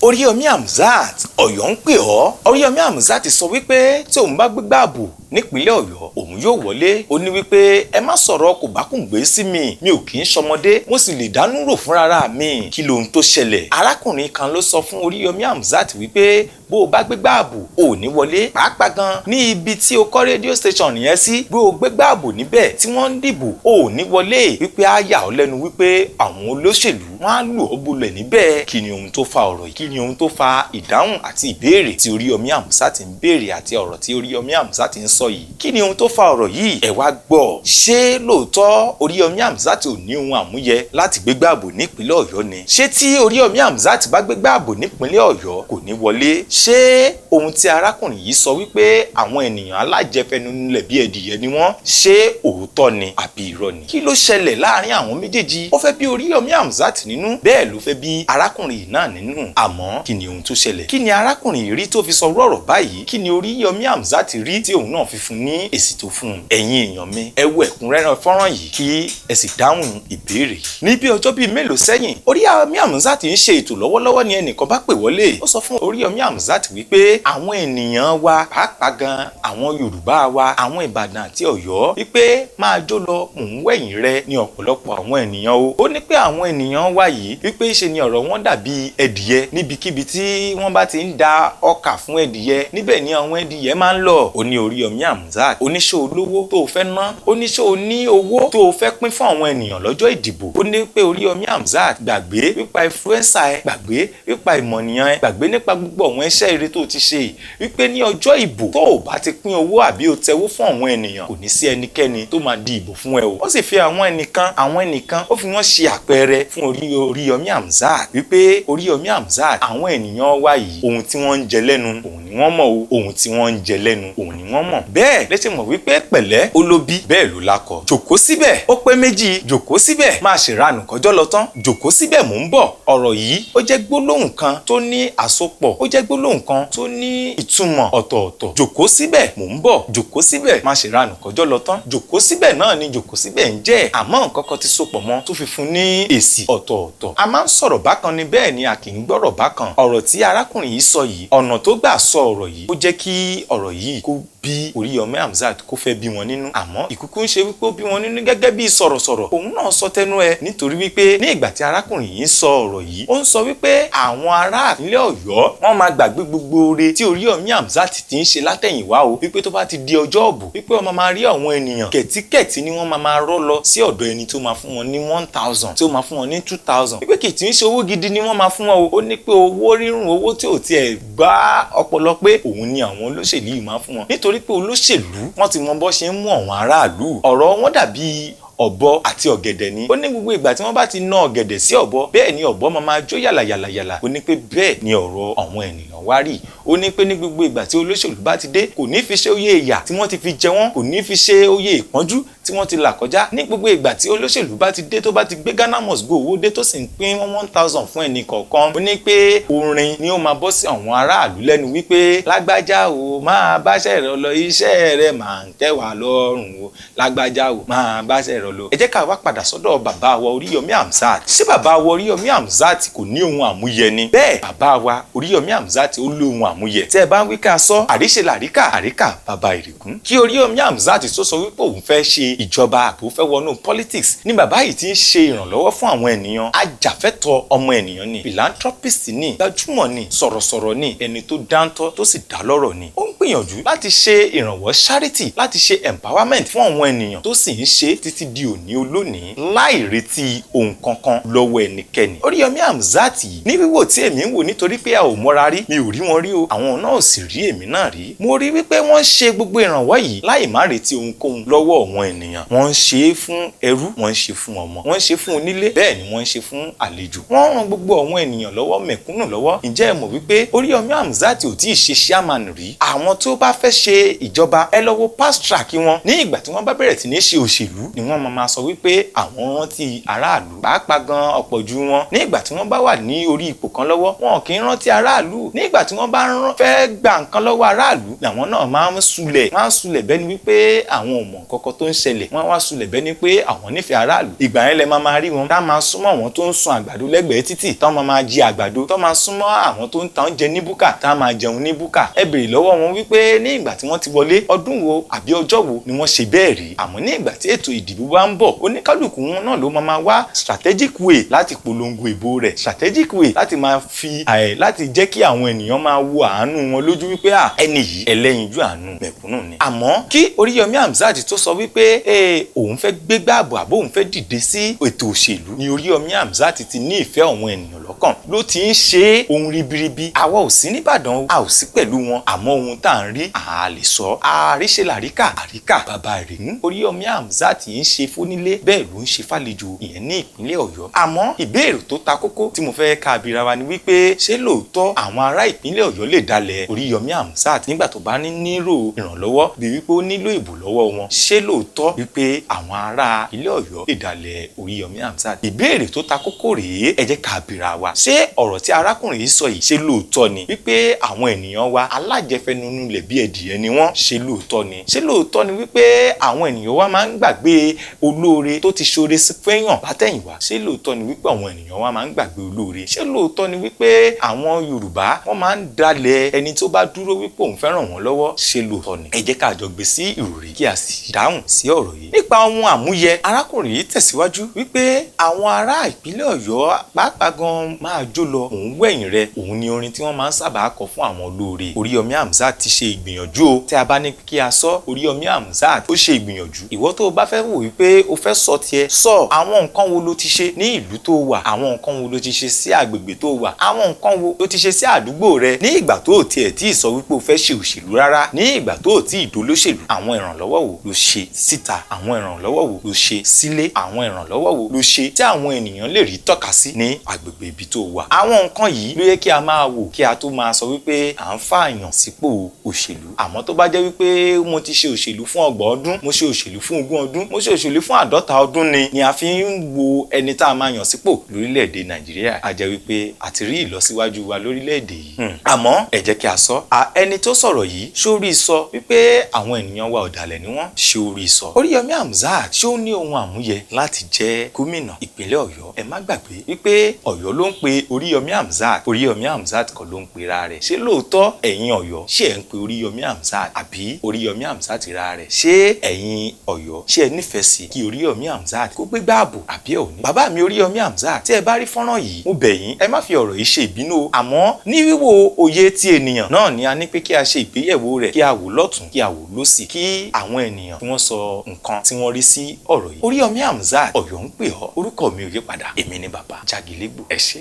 Oríyọmí Hamzat, Ọ̀yọ́ ń pè ọ́. Oríyọmí Hamzat sọ wípé tí òun bá gbégbá ààbò nípínlẹ̀ Ọ̀yọ́, òun yóò wọlé. Ó ní wípé ẹ má sọ̀rọ̀ kò bá kùn gbé sí mi, mi ò kì í ṣọmọdé, mo sì lè dánú rò fúnra mi. Kí lohun tó ṣẹlẹ̀? Arákùnrin kan ló sọ fún Oríyọmí Hamzat wípé bó o bá gbégbá ààbò, ò ní wọlé, pàápàá gan ní ibi tí o kọ́ rédíò station yẹn sí. Bó o gbégbá ààbò níbẹ̀ tí wọ́n ń dìbò, ò ní wọlé, wípé á yà ọ́ lẹ́nu wípé àwọn olóṣèlú wọ́n á lù ọ́ bolẹ̀ níbẹ̀. Kí ni ohun tó fa ọ̀rọ̀ yìí? Kí ni ohun tó fa ìdáhùn àti ìbéèrè tí Oríyọmí Hamzat ń béèrè àti ọ̀rọ̀ tí Oríyọmí Hamzat ń sọ yìí? Kí ni ohun tó fa ọ̀rọ̀ yìí? Ẹ wá gbọ́. Ṣé lóòótọ́ Oríyọmí Hamzat ò ní ohun àmúyẹ láti gbégbá ààbò nípínlẹ̀ Ọ̀yọ́ ni? Ṣé tí Oríyọmí Hamzat bá gbégbá ààbò nípínlẹ̀ Ọ̀yọ́, kò ní wọlé? Ṣé ohun tí arákùnrin yìí sọ wípé àwọn ènìyàn alájẹfẹnunulẹ̀ bí ẹdìyẹ ni wọ́n, ṣé òótọ́ ni àbí irọ́ ni? Kí ló ṣẹlẹ̀ láàrin àwọn méjèèjì? Ó fẹ́ bí Oríyọmí Hamzat nínú, bẹ́ẹ̀ ló fẹ́ bí arákùnrin yìí náà nínú. Àmọ́ kí ni ohun tó ṣẹlẹ̀? Kí ni arákùnrin yìí rí tó fi sọ ọ̀rọ̀ báyìí? Kí ni Oríyọmí Hamzat rí tí òun náà fi fún ní èsì tó fún un? Ẹ̀yin èèyàn mi, ẹ wo ẹ̀kúnrẹ́rẹ́ fọ́nrán yìí kí ẹ sì dáhùn ìbéèrè. Ní bí ọjọ́ bíi mélòó sẹ́yìn, Oríyọmí Hamzat ń ṣe ètò lọ́wọ́lọ́wọ́ ni ẹnìkan bá pè wọlé. Ó sọ fún Oríyọmí Hamzat wípé àwọn ènìyàn wa, pàápàá gan àwọn Yorùbá wa, àwọn Ìbàdàn àti Ọ̀yọ́, wípé máa jó lọ, mò ń wẹ̀yìn rẹ ní ọ̀pọ̀lọpọ̀ àwọn ènìyàn o. Ó ní pé àwọn ènìyàn wa yìí, wípé ṣe ni ọ̀rọ̀ wọn dàbí ẹdìyẹ. Níbikíbi tí wọ́n bá ti ń da ọkà fún ẹdìyẹ, níbẹ̀ ni àwọn ẹdìyẹ máa ń lọ. Ó ní Oríyọmí Hamzat, oníṣẹ́ olówó tó o fẹ́ ná, oníṣẹ́ oní owó tó o fẹ́ pín fún àwọn ènìyàn lọ́jọ́ ìdìbò. Ó ní pé Oríyọmí Hamzat, gbàgbé wípa influencer ẹ, gbàgbé wípa ìmọ̀nìyàn ẹ, gbàgbé nípa gbogbo àwọn iṣẹ́ ire tó o ti ṣe, wípé ní ọjọ́ ìbò, tó o bá ti pín owó àbí o tẹwó fún àwọn ènìyàn, kò ní sí ẹnikẹ́ni tó máa di ìbò fún ẹ o. Ó sì fi àwọn ẹnìkan, ó fi wọ́n ṣe àpẹẹrẹ fún Oríyọmí Hamzat wípé Oríyọmí Hamzat, àwọn ènìyàn wa yìí, ohun tí wọ́n ń jẹ lẹ́nu òun ni wọ́n mọ̀ o. Ohun tí wọ́n ń jẹ lẹ́nu òun ni wọ́n mọ̀. Bẹ́ẹ̀ lẹ́sẹ̀ mọ̀ wípé pẹ̀lẹ́ ó ló bí bẹ́ẹ̀ ló lakọ. Jòkó síbẹ̀, ó pé méjì, jòkó síbẹ̀, máa ṣèranù kọjọ́ lọ tán, jòkó síbẹ̀, mò ń bọ̀. Ọ̀rọ̀ yìí, ó jẹ́ gbólóhùn kan tó ní àsopọ̀, ó jẹ́ gbólóhùn kan tó ní ìtumọ̀ ọ̀tọ̀ọ̀tọ̀. Jòkó síbẹ̀, mò ń bọ̀, jòkó síbẹ̀, máa ṣèranù kọjọ́ lọ tán, jòkó síbẹ̀ náà ni jòkó síbẹ̀ ń jẹ́, àmọ́ nǹkan kan ti sopọ̀ mọ́ tó fi fún ní èsì ọ̀tọ̀ọ̀tọ̀. A máa ń sọ̀rọ̀ bákan ni, bẹ́ẹ̀ ni a kì í gbọ́rọ̀ bákan. Ọ̀rọ̀ tí arákùnrin yìí sọ yìí, ọ̀nà tó gbà sọ ọ̀rọ̀ yìí, ó jẹ́ kí ọ̀rọ̀ yìí kó bí Oríyọmí Hamzat, kó fẹ́ bí wọn nínú. Àmọ́ ìkúkú ń ṣe wípé ó bí wọn nínú gẹ́gẹ́ bí sọ̀rọ̀sọ̀rọ̀, òun náà sọ tẹnu ẹ, nítorí wípé ní ìgbà tí arákùnrin yìí ń sọ ọ̀rọ̀ yìí, ó ń sọ wípé àwọn ará ìpínlẹ̀ Ọ̀yọ́, wọ́n máa gbàgbé gbogbo oore tí Oríyọmí Hamzat ti ń ṣe látẹ̀yìnwá o, wípé tó bá ti di ọjọ́ ìbò, wípé wọ́n máa rí àwọn ènìyàn kẹ̀tíkẹ̀tí ni wọ́n máa rọ́ lọ sí ọ̀dọ̀ ẹni tó máa fún wọn ní 1,000, tí ó máa fún wọn ní 2,000, wípé kì í ti ń ṣe owó gidi ni wọ́n máa fún wọn o. Ó ní pé owó rírùn, owó tí ò tiẹ̀ bá ọpọlọ pé òun ni àwọn olóṣèlú yìí máa fún wọn, nítorí pé olóṣèlú, wọ́n ti mọ bó ṣe ń mú àwọn aráàlú. Ọ̀rọ̀ wọn dàbí ọ̀bọ àti ọ̀gẹ̀dẹ̀ ni. Ó ní gbogbo ìgbà tí wọ́n bá ti na ọ̀gẹ̀dẹ̀ sí ọ̀bọ, bẹ́ẹ̀ ni ọ̀bọ máa jó yàlàyàlàyàlà. Ó ní pé bẹ́ẹ̀ ni ọ̀rọ̀ àwọn ènìyàn wá rí. Ó ní pé ní gbogbo ìgbà tí olóṣèlú bá ti dé, kò ní fi ṣe oyè ìyà tí wọ́n ti fi jẹ wọ́n, kò ní fi ṣe oyè ìpọ́njú tí wọ́n ti là kọjá. Ní gbogbo ìgbà tí olóṣèlú bá ti dé, tó bá ti gbé Ghana Must Go owó dé, tó sì ń pín 1,000 fún ẹnì kọ̀ọ̀kan, ó ní pé orin ni ó máa bọ́ sí àwọn aráàlú lẹ́nu wípé lágbájá o, máa báṣẹ́ rẹ lọ, iṣẹ́ rẹ máa ń tẹ́ wá lọ́rùn o, lágbájá o, máa báṣẹ́ rẹ lọ. Ẹ jẹ́ ká wá padà sọ́dọ̀ bàbá wa Oríyọmí Hamzat. Ṣé bàbá wa Oríyọmí Hamzat kò ní ohun àmúyẹ ni? Bẹ́ẹ̀, bàbá wa Oríyọmí Hamzat, ó lé ohun àmúyẹ. Tí ẹ bá ń wí ká sọ, àríṣe làríkà, àríkà bàbá ìrìgún. Kí Oríyọmí Hamzat tó sọ wípé òun fẹ́ ṣe ìjọba àbò, fẹ́ wọnú politics, ní bàbá yìí ti ń ṣe ìrànlọ́wọ́ fún àwọn ènìyàn. Ajàfẹ́tọ̀ọ́ ọmọ ènìyàn ni, philanthropist ni, gbajúmọ̀ ni, sọ̀rọ̀sọ̀rọ̀ ni, ẹni tó dáńtọ́ tó sì dá lọ́rọ̀ ni. Ó ń gbìyànjú láti ṣe ìrànwọ́ charity, láti ṣe empowerment fún àwọn ènìyàn, tó sì ń ṣe títí di òní olónìí láì retí ohun kankan lọ́wọ́ ẹnikẹ́ni. Oríyọmí Hamzat yìí, ní wíwò tí èmi ń wò, nítorí pé a ò mọ́ra rí, mi ò rí wọn rí o, àwọn náà ò sì rí èmi náà rí, mo rí wípé wọ́n ń ṣe gbogbo ìrànwọ́ yìí láì má retí ohunkóhun lọ́wọ́ àwọn ènìyàn. Wọ́n ń ṣe é fún ẹrú, wọ́n ń ṣe fún ọmọ, wọ́n ń ṣe fún onílé, bẹ́ẹ̀ ni wọ́n ń ṣe fún àlejò. Wọ́n ń ran gbogbo àwọn ènìyàn lọ́wọ́, mẹ̀kúnnù lọ́wọ́. Ǹjẹ́ ẹ mọ̀ wípé Oríyọmí Hamzat ò tí ì ṣe chairman rí? Àwọn tó bá fẹ́ ṣe ìjọba, ẹ lọ wo past track wọn. Ní ìgbà tí wọ́n bá bẹ̀rẹ̀ sí ní ṣe òṣèlú ni wọ́n wọ́n máa sọ wípé àwọn rántí aráàlú. Pàápàá gan ọ̀pọ̀ ju wọn ní ìgbà tí wọ́n bá wà ní orí ipò kan lọ́wọ́, wọn kì í rántí aráàlú. Nígbà tí wọ́n bá fẹ́ gba nǹkan lọ́wọ́ aráàlú làwọn náà máa ń sulẹ̀, máa ń sulẹ̀ bẹ́ẹ̀ ni wípé àwọn ò mọ̀ nǹkankan tó ń ṣẹlẹ̀. Wọ́n wá sulẹ̀ bẹ́ẹ̀ ni pé àwọn nífẹ̀ẹ́ aráàlú. Ìgbà yẹn lẹ máa máa rí wọn tá máa súnmọ́ àwọn tó ń sun àgbàdo lẹ́gbẹ̀ẹ́ títì, tá máa máa jí àgbàdo, tá máa súnmọ́ àwọn tó ń ta oúnjẹ ní búkà, tá máa jẹun ní búkà. Ẹ béèrè lọ́wọ́ wọn wípé ní ìgbà tí wọ́n ti wọlé, ọdún wo àbí ọjọ́ wo ni wọ́n ṣe bẹ́ẹ̀ rí? Àmọ́ ní ìgbà tí ètò ìdìbò bá ń bọ̀, oníkálukú wọn náà ló máa máa wá strategic way láti polongo ìbò rẹ̀, strategic way láti máa fi àì láti jẹ́ kí àwọn ènìyàn máa wo àánú wọn lójú wípé à ẹni yìí ẹlẹ́yinjú àánú mẹ̀kúnnù ni. Àmọ́ kí Oríyọmí Hamzat tó sọ wípé òun fẹ́ gbégbá ààbò àbó òun fẹ́ dìde sí ètò òṣèlú ni Oríyọmí Hamzat ti ní ìfẹ́ àwọn ènìyàn lọ́kàn, ló ti ń ṣe ohun ribiribi. Àwa ò sí nìbàdàn, a ò sí pẹ̀lú wọn, àmọ́ ohun tá à ń rí à lè sọ. Àríṣe làríkà, àríkà bàbá rẹ̀. Oríyọmí Hamzat ń ṣe fónílé bẹ́ẹ̀ ló ń ṣe fàlejò, ìyẹn ní ìpínlẹ̀ Ọ̀yọ́. Àmọ́ ìbéèrè tó ta kókó tí mo fẹ́ ká abira wa ni wípé ṣé lóòótọ́ àwọn ará ìpínlẹ̀ Ọ̀yọ́ lè dalẹ̀ Oríyọmí Hamzat nígbà tó bá nílò ìrànlọ́wọ́, bí wípé ó nílò ìbò lọ́wọ́ wọn? Ṣé lóòótọ́ wípé àwọn ará ilé Ọ̀yọ́ lè dalẹ̀ Oríyọmí Hamzat? Ìbéèrè tó ta kókó rèé, ẹ jẹ́ ká abira wa. Ṣé ọ̀rọ̀ tí arákùnrin yìí sọ yìí, ṣé lóòótọ́ ni wípé àwọn ènìyàn wa alájẹfẹnunulẹ̀ bí ẹdìyẹ ni wọ́n? Ṣé lóòótọ́ ni? Ṣé lóòótọ́ ni wípé àwọn ènìyàn wa máa ń gbàgbé olóore tó ti ṣoore fẹ́yàn látẹ̀yìnwá? Ṣé lóòótọ́ ni wípé àwọn ènìyàn wa máa ń gbàgbé olóore? Ṣé lóòótọ́ ni wípé àwọn Yorùbá wọ́n máa ń dalẹ̀ ẹni tó bá dúró wípé òun fẹ́ ràn wọ́n lọ́wọ́? Ṣé lóòótọ́ ni? Ẹ jẹ́ ká jọ gbé sí ìròrí kí a sì dáhùn sí ọ̀rọ̀ yìí. Nípa ohun àmúyẹ, arákùnrin yìí tẹ̀síwájú wípé àwọn ará ìpínlẹ̀ Ọ̀yọ́ pàápàá gan máa jó lọ òun wẹ̀yìn rẹ̀. Òun ni orin tí wọ́n máa ń sábà kọ fún àwọn olóore. Oríyọmí Hamzat ti ṣe ìgbìyànjú o. Tí a bá ní kí a sọ, Oríyọmí Hamzat ó ṣe ìgbìyànjú. Ìwọ tó o bá fẹ́ wò wípé o fẹ́ sọ tiẹ̀, sọ àwọn nǹkan wo ló ti ṣe ní ìlú tó wà, àwọn nǹkan wo ló ti ṣe sí àgbègbè tó wà, àwọn nǹkan wo ló ti ṣe sí àdúgbò rẹ ní ìgbà tó o tiẹ̀ tí ì sọ wípé o fẹ́ ṣe òṣèlú rárá, ní ìgbà tó o tí ì dolóṣèlú. Àwọn ìrànlọ́wọ́ wo ló ṣe síta? Àwọn ìrànlọ́wọ́ wo ló ṣe sílé? Àwọn ìrànlọ́wọ́ wo ló ṣe tí àwọn ènìyàn lè rí tọ́ka sí ní àgbègbè ibi tó wà? Àwọn nǹkan yìí ló yẹ kí a máa wò kí a tó máa sọ wípé à ń fààyàn sípò òṣèlú. Àmọ́ tó bá jẹ́ wípé mo ti ṣe òṣèlú fún 30 ọdún, mo ṣe òṣèlú fún 20 ọdún, mo ṣe òṣèlú fún 50 ọdún ni a fi ń wo ẹni tá a máa yàn sípò lórílẹ̀‐èdè Nàìjíríà, a jẹ́ wípé a ti rí ìlọsíwájú wa lórílẹ̀‐èdè yìí. Àmọ́ ẹ jẹ́ kí a sọ, ẹni tó sọ̀rọ̀ yìí ṣó rí sọ wípé àwọn ènìyàn wa ọ̀dàlẹ̀ ni wọ́n? Ṣé ó rí sọ? Oríyọmí Hamzat ṣé ó ní ohun àmúyẹ láti jẹ́ gómìnà ìpínlẹ̀ Ọ̀yọ́? Ẹ má gbàgbé wípé Ọ̀yọ́ ló ń pe Oríyọmí Hamzat, Oríyọmí Hamzat kọ́ ló ń pera rẹ̀. Ṣé lóòótọ́ ẹ̀yin Ọ̀yọ́ ṣé ẹ̀ ń pe Oríyọmí Hamzat àbí Oríyọmí Hamzat ra rẹ̀? Ṣé ẹ̀yin Ọ̀yọ́ ṣé ẹ nífẹ̀ẹ́ sí kí Oríyọmí Hamzat kó gbégbá ààbò àbí ẹ̀ ò ní? Bàbá mi Oríyọmí Hamzat, tí ẹ bá rí fọ́nrán yìí, mo bẹ̀ yín, ẹ má fi ọ̀rọ̀ yìí ṣe ìbínú o. Àmọ́ ní wíwo òye ti ènìyàn náà ni a ní pé kí a ṣe ìgbéyẹ̀wò rẹ̀, kí a wò lọ́tùn, kí a wò lósì, kí àwọn ènìyàn tí wọ́n sọ nǹkan tí wọ́n rí sí ọ̀rọ̀ yìí. Oríyọmí Hamzat, Ọ̀yọ́ ń pè ọ́. Orúkọ mi ò yí padà, èmi ni bàbá Jagilégbò. Ẹ ṣé.